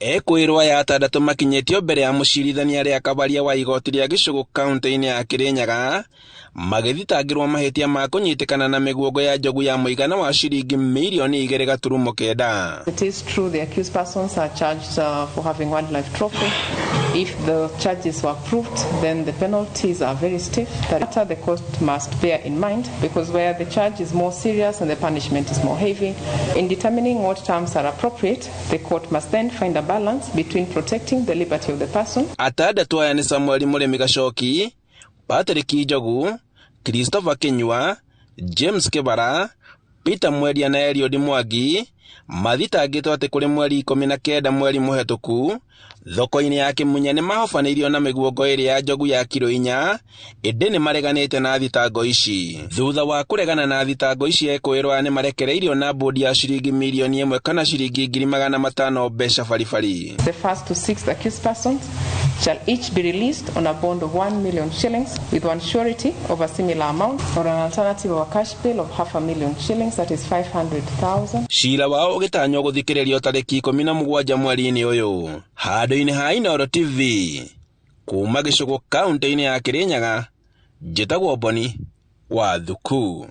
Ekũĩrwo aya atandatũ makinyĩtio mbere ya mũcirithania Leah Kabaria wa igoti rĩa Gĩcũgũ kaunti-inĩ ya Kĩrĩnyaga magĩthitangĩrwo mahĩtia ma kũnyitĩkana na mĩguongo ya njogu ya mũigana wa ciringi mirioni 2.9. It is true the accused persons are charged for having wildlife trophy. If the charges were proved, then the penalties are very stiff. That the court must bear in mind, because where the charge is more serious and the punishment is more heavy, in determining what terms are appropriate, the court must then find a balance between protecting the liberty of the person. Atandatũ aya nĩ Samuel Mũrĩmi Gacoki, Patrick Njogu, Christopher Kinyua, James Kĩbara, Peter Mweria na Eliud Mwangi mathitangĩtwo atĩ kũrĩ mweri 19 mweri mũhetũku thoko-inĩ ya Kĩmunya nĩ mahobanĩirio na mĩguongo ĩrĩ ya njogu ya kiro 4, ĩndĩ nĩ mareganĩte na thitango ici. Thutha wa kũregana na thitango ici, ekũĩrwo aya nĩ marekereirio na bũndi ya ciringi mirioni 1 kana ciringi 500,000 mbeca baribari. The first to sixth accused persons shall each be released on a bond of 1 million shillings with one surety of a similar amount or an alternative of a cash bail of 500,000 shillings, that is 500,000. Cira wao ũgĩtanywo gũthikĩrĩrio tarĩki 17 mweri-inĩ ũyũ. Handũ-inĩ ha Inooro TV kuma Gĩcũgũ kaunti-inĩ ya Kĩrĩnyaga, njĩtagwo Boni wa Thuku.